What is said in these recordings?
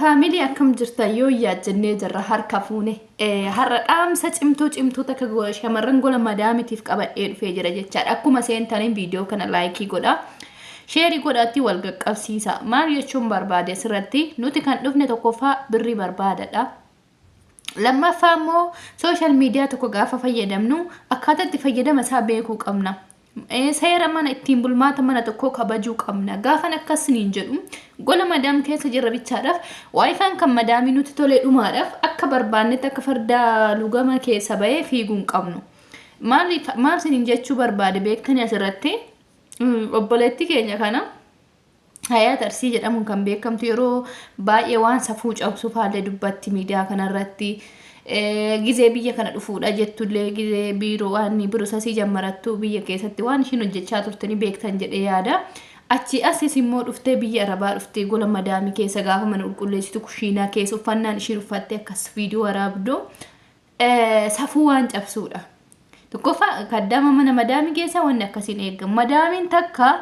Faamilii, akkam jirtan? Yoo yaajjannee jirra harka fuune. Har'a dhaamsa cimtuu cimtuu takka shamarran gola madaamitiif qabadhee dhufee jira jechaadha. Akkuma seentaniin viidiyoo kana laayikii godha. Sheerii godhaatti wal qaqqabsiisa. Maal jechuun barbaade asirratti? Nuti kan dhufne tokkoffaa birrii barbaadadha. Lammaffaa immoo sooshaal miidiyaa tokko gaafa fayyadamnu akkaataa itti fayyadama isaa beekuu qabna. Seera mana ittiin bulmaata mana tokkoo kabajuu qabna. Gaafan akkas siniin jedhu, gola madaam keessa jirra bichaadhaaf, waayifaan kan madaamii nutti tolee dhumaadhaaf akka barbaannetti akka farda lugama keessa bahee fiiguu hin qabnu. Maaliif maal siniin jechuu barbaade beektanii? Asirratti obboleettii keenya kana Hayaat Arsii jedhamuun kan beekamtu yeroo baay'ee waan safuu cabsu faallee dubbatti miidiyaa kanarratti. Gizee biyya kana dhufuudha jettullee, gizee biiroo waan birosasii jammarattu biyya keessatti waan ishiin hojjechaa turte ni beektan jedhee yaada. Achi asis immoo dhuftee biyya Arabaa dhuftee gola madaamii keessa gaafa mana qulqulleessitu, kushiinaa keessa uffannaan ishiin uffattee akkas viidiyoo waraabdu safuu waan cabsuudha. Tokkoffaa, kaddama mana madaamii keessa wanni akkasiin eegamu. Madaamiin takka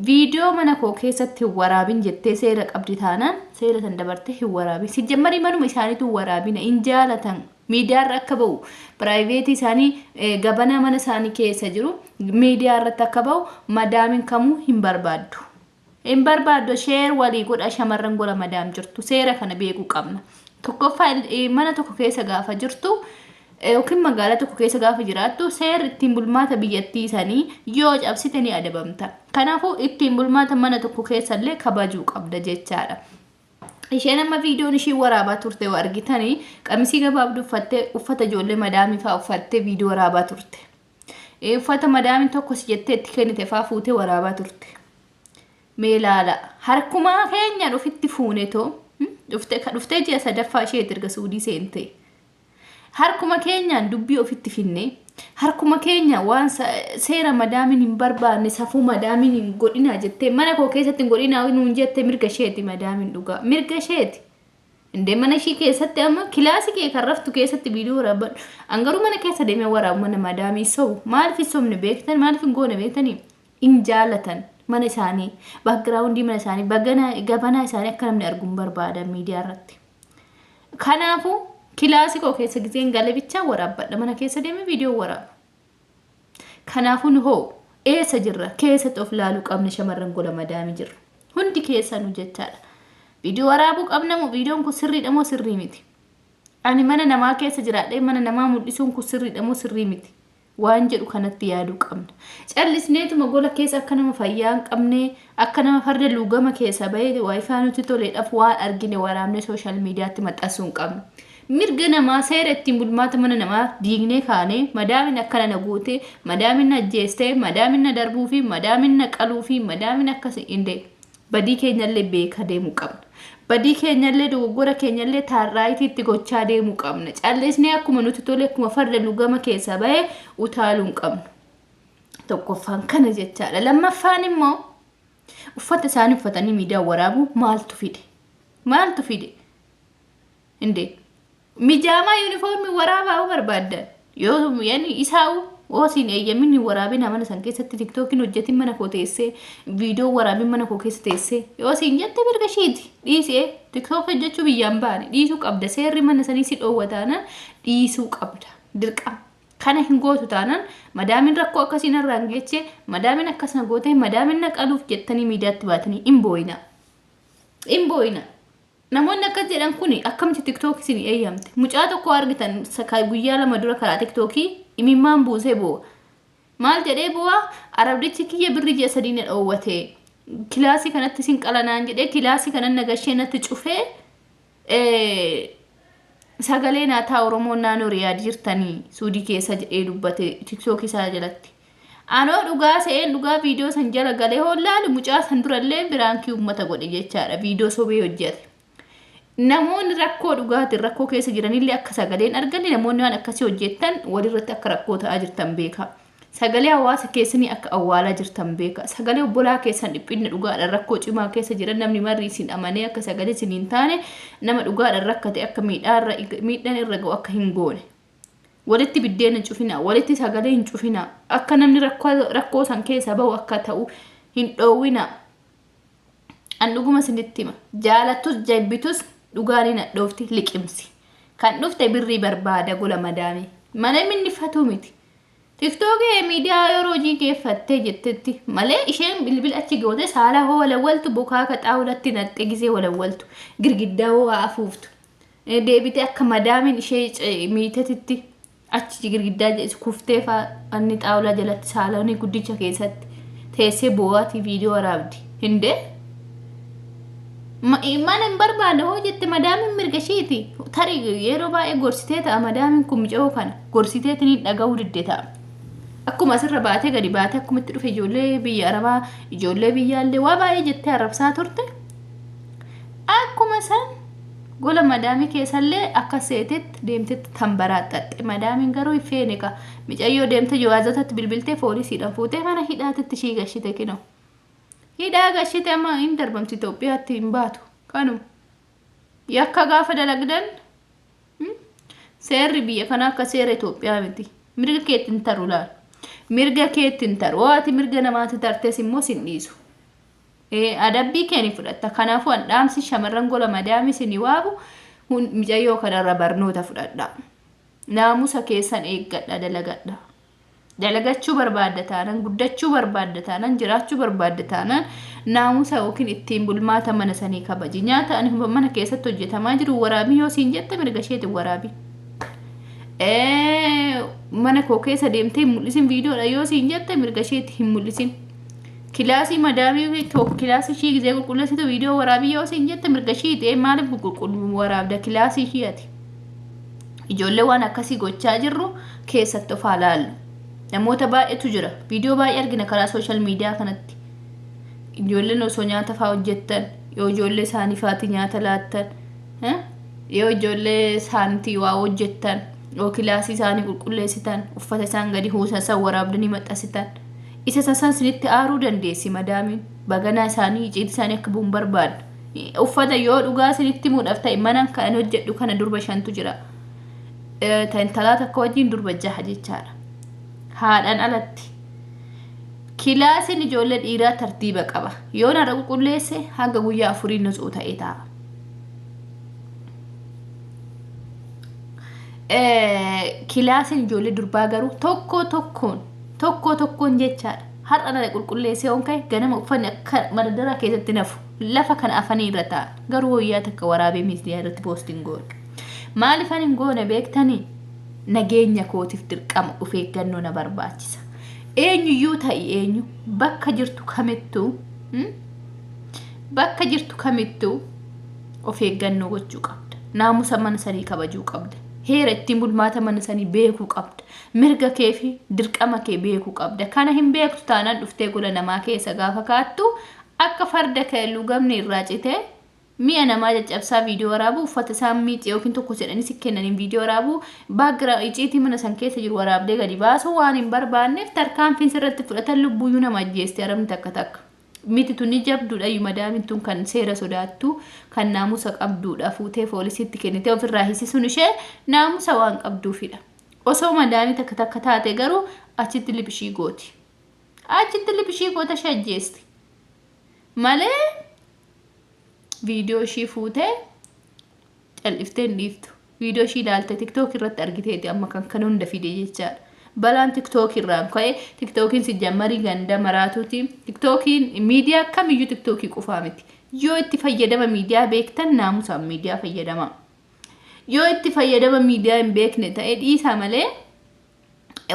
viidiyoo mana koo keessatti hin waraabin jettee seera qabdi taanaan, seera san dabartee hin waraabin. Sijjammarii manuma isaaniitu hin waraabina, hin jaalatan. Miidiyaa irra akka ba'u, piraayiveetii isaanii gabanaa mana isaanii keessa jiru miidiyaa irratti akka ba'u madaamiin kamuu hin barbaaddu. Hin barbaaddu. Sheer walii godha. Shamarran gola madaam jirtu seera kana beekuu qabna. Tokkoffaa, mana tokko keessa gaafa jirtu yookiin magaalaa tokko keessa gaafa jiraattu, seerri ittiin bulmaata biyyattii sanii yoo cabsite ni adabamta. Kanaafuu ittiin bulmaata mana tokko keessallee kabajuu qabda jechaadha. Isheen amma viidiyoon ishii waraabaa turte yoo argitanii, qamisii gabaabduu uffattee, uffata ijoollee madaamii fa'aa uffattee viidiyoo waraabaa turte. Uffata madaamiin tokko si jettee itti kennite fa'aa fuutee waraabaa turte. Mee ilaala, harkumaa keenyaan ofitti fuunetoo dhuftee ji'a sadaffaa isheeti erga Suudii seentee. Harkuma keenyaan dubbii ofitti finne, harkuma keenya waan seera madaamiin hin barbaanne, safuu madaamiin hin godhinaa jettee, mana koo keessatti hin godhinaa nuun jette. Mirga isheeti madaamiin, dhugaa mirga isheeti. Indee, mana ishii keessatti, amma kilaasii kee kan raftu keessatti viidiyoo waraabbadhu. An garuu mana keessa deemee waraabu mana madaamii sobu. Maaliif hin sobne beektan? Maaliif hin goone beektanii? Hin jaalatan mana isaanii, background mana isaanii, bagana gabanaa isaanii akka namni argu hin barbaadan miidiyaa irratti. Kanaafuu kilaasii koo keessa gizeen galee bichaa waraabbadha. Mana keessa deemee viidiyoo waraaba. Kanaafuu nu hoo eessa jirra? Keessatti of laaluu qabna, shamarran gola madaamii jirru. Hundi keessanuu jechaadha. Viidiyoo waraabuu qabna moo? Viidiyoon kun sirriidha moo sirrii miti? Ani mana namaa keessa jiraadhee mana namaa mul'isuun kun sirriidha moo sirrii miti? Waan jedhu kanatti yaaduu qabna. Callisneetuma gola keessa akka nama fayyaa hin qabne, akka nama farda luugama keessa bahee waayifaa nutti toleedhaaf waan argine waraabnee sooshaal miidiyaatti maxxansuu hin qabnu. Mirga namaa, seera ittiin bulmaata mana namaa diignee kaanee madaamin akkana na goote, madaamin na ajjeeste, madaamin na darbuu fi madaamin na qaluu fi madaamin akkas hin badii keenyallee beeka deemuu qabna. Badii keenyallee, dogoggora keenyallee taarraayitii itti gochaa deemuu qabna. Callisnee akkuma nuti tole, akkuma farda lugama keessaa bahee utaaluu hin qabnu. Tokkoffaan kana jechaadha. Lammaffaan immoo uffata isaanii uffatanii miidiyaa waraabuu maaltu fide? Maaltu fide? Indee, mijaamaa yuunifoormii waraabaa yoo barbaaddan, yoo yani isaa'u oo siin eeyyamin hin waraabina mana san keessatti, tiktookiin hojjetin, mana koo teessee viidiyoo waraabin, mana koo keessa teessee yoo siin jette, mirga ishiiti, dhiisee tiktook hojjechuu biyyaan baane dhiisuu qabda. Seerri mana sanii si dhoowwa taanaan dhiisuu qabda, dirqama. Kana hin gootu taanaan, madaamin rakkoo akkasii narraan geechee, madaamin akkas na goote, madaamin na qaluuf jettanii miidiyaatti baatanii hin boo'ina, hin boo'ina. Namoonni akkas jedhan kun akkamitti tiktookii isin eeyyamte? Mucaa tokko argitan guyyaa 2 dura karaa tiktookii imimmaan buusee boo'a. Maal jedhee boo'a? Arabdichi kiyya birri ji'a 3 na dhoowwate. Kilaasii kanatti isin qalanaan jedhee, kilaasii kanan na gashee natti cufee, sagalee naa ta'a Oromoon naannoo Riyaad jirtanii Suudii keessa jedhee dubbate tiktookii isaa jalatti. Anoo dhugaa se'een, dhugaa viidiyoo san jala galee hollaalu, mucaa san durallee biraankii uummata godhe jechaadha, viidiyoo sobee hojjete. Namoonni rakkoo dhugaatiin rakkoo keessa jiranillee akka sagaleen arganne, namoonni waan akkasii hojjettan walirratti akka rakkoo ta'aa jirtan beeka. Sagalee hawaasa keessanii akka awwaalaa jirtan beeka. Sagalee obbolaa keessan dhiphinna dhugaadhaan rakkoo cimaa keessa jiran, namni marri isin amanee akka sagalee isin hin taane, nama dhugaadhaan rakkate akka miidhaan irra ga'u akka hin goone. Walitti biddeena hin cufinaa, walitti sagalee hin cufinaa, akka namni rakkoo san keessa bahu akka ta'u hin dhoowwinaa. An dhuguma isinitti hima. Jaalattus jibbitus Dhugaan hin hadhoofti liqimsi. Kan dhufte birrii barbaada gola madaamii. Mana minnifatuu miti. Tiktookii miidiyaa yeroo hojii geeffattee jettetti malee isheen bilbila achi goote saala hoo walawwaltu bokaa ka xaawulatti naqxee gisee walawwaltu girgiddaa hoo waa afuuftu deebitee akka madaamiin ishee miitetitti achi girgiddaa kuftee faa anni xaawulaa jalatti saalonii guddicha keessatti teessee boo'aatii viidiyoo waraabdi. Hindee? Mana hin barbaanne hoo jette madaamiin mirga ishiiti. Tarii yeroo baay'ee gorsitee ta'a madaamiin kun mucayoo kana gorsiteetiin dhaga'uu didde ta'a. Akkuma asirra baatee gadi baatee akkuma itti dhufe ijoollee biyya Arabaa ijoollee biyyaallee waa baay'ee jettee arrabsaa turte. Akkuma san gola madaamii keessallee akka seetetti deemtetti tanbaraaxxaxxe. Madaamiin garuu hin feene ka micayyoo deemte jawaazotatti bilbiltee foolisiidhaan fuutee mana hidhaatitti ishii gashite kinoo. Hidhaa gashite amma hin darbamti Itoophiyaatti hin baatu. Kanuma. Yakka gaafa dalagdan seerri biyya kanaa akka seera Itoophiyaa miti. Mirga keetti hin taru laal. Mirga keetti hin taru. Hoo ati mirga namaatti tartes immoo sin dhiisu. Adabbii kee ni fudhatta. Kanaafuu an dhaamsi shamarran gola madaamii isin waabu micayyoo kanarra barnoota fudhadha. Naamusa keessan eeggadha dalagadha. Dalagachuu barbaadda taanan, guddachuu barbaadda taanan, jiraachuu barbaadda taanan naamusa yookiin ittiin bulmaata mana sanii kabaji. Nyaata ani mana keessatti hojjetamaa jiru waraabii yoo siin jette mirga isheetiin waraabi. Mana koo keessa deemtee hin mul'isin viidiyoodha yoo siin jette mirga isheetti hin mul'isin. Kilaasii madaamii tokko kilaasii ishii gizee qulqulleessitu viidiyoo waraabii yoo siin jette mirga ishiiti maaliif qulqullu waraabda kilaasii ishii ati. Ijoollee waan akkasii gochaa jirru keessatti of haa laallu. Namoota baay'eetu jira. Viidiyoo baay'ee argina karaa sooshaal miidiyaa kanatti. Ijoolleen osoo nyaata fa'aa hojjettan, yoo ijoollee isaanii fa'aati nyaata laattan, yoo ijoollee isaaniitii waa hojjettan, yoo kilaasii isaanii qulqulleessitan, uffata isaan gadi huusan san waraabdanii maxxansitan. Isa sasan sinitti aaruu dandeessi madaamiin. Baganaa isaanii iciiti isaanii akka bu'u hin barbaaddu. Uffata yoo dhugaa isinitti himuudhaaf ta'e mana kan ani hojjedhu kana durba shantu jira. Ta intalaa takka wajjin durba jaha jechaadha. Haadhaan alatti. Kilaasiin ijoollee dhiiraa tartiiba qaba. Yoo narra qulqulleesse hanga guyyaa afurii nutsuu ta'ee taa'a. Kilaasiin ijoollee durbaa garuu tokko tokkoon tokko tokkoon jechaadha. Har'a na qulqulleessee yoon ka'e ganama uffanni akka madadaraa keessatti nafu. Lafa kana afanii irra taa'an. Garuu wayyaa takka waraabee miidiyaa irratti poosti hin goone. Maaliifan hin goone beektanii? Nageenya kootiif dirqama of eeggannoo na barbaachisa. Eenyuyyuu ta'i eenyu bakka jirtu kamittuu bakka jirtu kamittuu of eeggannoo gochuu qabda. Naamusa mana sanii kabajuu qabda. Heera ittiin bulmaata mana sanii beekuu qabda. Mirga kee fi dirqama kee beekuu qabda. Kana hin beektu taanaan dhuftee gola namaa keessa gaafa kaattu akka farda kee lugamni irraa citee mi'a namaa caccabsaa viidiyoo waraabuu uffata isaan miice yookiin tokko jedhanii si kennaniin viidiyoo waraabuu baaggira iciitii mana san keessa jiru waraabdee gadi baasuu waan hin barbaanneef tarkaanfiin sirratti fudhatan lubbuyyuu nama ajjeesti arabni takka takka. Miti tuni jabduudha iyyuu madaamin tun kan seera sodaattu kan naamusa qabduudha fuutee poolisiitti kennitee ofirraa hisisuun ishee naamusa waan qabduufidha. Osoo madaamii takka takka taate garuu achitti lipishii gooti. Achitti lipishii goota ishee ajjeesti. Malee viidiyoo ishii fuutee cal'iftee hin dhiiftu. Viidiyoo ishii ilaalte tiktook irratti argiteeti amma kan kan hunda fide jechaadha. Balaan tiktook irraan ka'e tiktookiin si jammarii ganda maraatuuti. Tiktookiin miidiyaa kamiyyuu tiktookii qofaa miti. Yoo itti fayyadama miidiyaa beektan naamusaan miidiyaa fayyadamaa. Yoo itti fayyadama miidiyaa hin beekne ta'e dhiisaa malee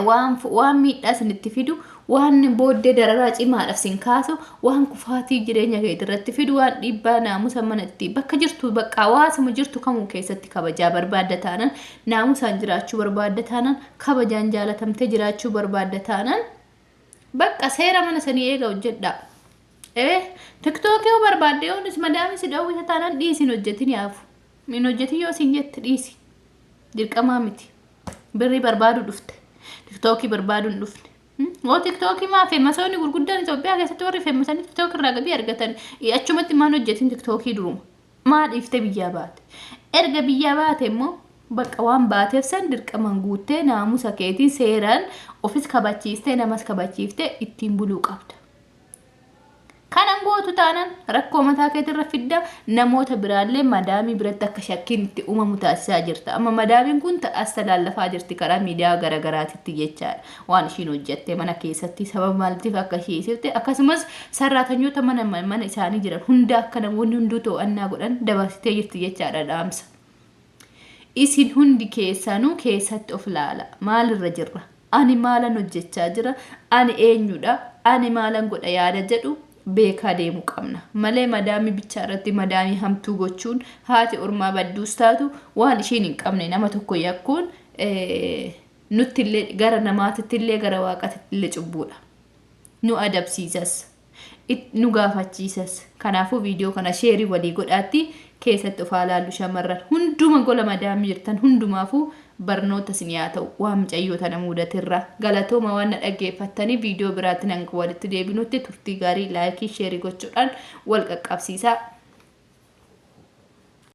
waan waan miidhaa isinitti fidu waan booddee dararaa cimaadhaaf sin kaasu waan kufaatii jireenya keetii irratti fidu waan dhiibbaa naamusa mana itti bakka jirtu bakka hawaasuma jirtu kamuu keessatti kabajaa barbaadda taanan naamusaan jiraachuu barbaadda taanan kabajaan jaalatamtee jiraachuu barbaadda taanan bakka seera mana sanii eega hojjedhaa. Ee tiktookii yoo barbaadde yoo madaamii si dhoowwisa taanaan dhiisi hin hojjetin yaafu. Hin hojjetin yoo siin jette dhiisi. Dirqamaa miti. Birrii barbaaduu dhufte. Tiktookii barbaaduu hin dhufne. Hoo tiktookii maa feemasoonni gurguddaan Itoophiyaa keessatti warri feemasanii tiktookii irraa gabii argatan achumatti maan hojjetin tiktookii duruma. Maa dhiiftee biyyaa baate. Erga biyyaa baate immoo bakka waan baateef san dirqamaan guuttee naamusa keetiin seeraan ofis kabachiistee namas kabachiiftee ittiin buluu qabda. Kanan gootu taanaan rakkoo mataa keetirra fidda namoota biraallee madaamii biratti akka shakkiin itti uumamu taasisaa jirta. Amma madaamiin kun as talaallafaa jirti karaa miidiyaa garaagaraatitti jechaadha. Waan ishiin hojjette mana keessatti sababa maaliitiif akka ishee hiisifte akkasumas sarraatanyoota mana mana isaanii jiran hunda akka namoonni hunduu to'annaa godhan dabarsitee jirti jechaadha dhaamsa. Isin hundi keessanuu keessatti of laala. Maalirra jirra? Ani maalan hojjechaa jira? Ani eenyudha? Ani maalan godha yaada jedhu beekaa deemuu qabna. Malee madaamii bichaa irratti madaamii hamtuu gochuun haati ormaa badduus taatu waan ishiin hin qabne nama tokko yakkuun nuttillee gara namaatittillee gara waaqatittillee cubbuudha. Nu adabsiisas. Nu gaafachiisas. Kanaafuu viidiyoo kana sheerii walii godhaatti keessatti of haa laallu shamarran hunduma gola madaamii jirtan hundumaafuu barnoota isin yaa ta'u waan mucayyoo tana mudaterraa. Galatooma waan na dhaggeeffattanii viidiyoo biraatti hanga walitti deebinutti turtii gaarii laayikii sheerii gochuudhaan wal qaqqabsiisaa.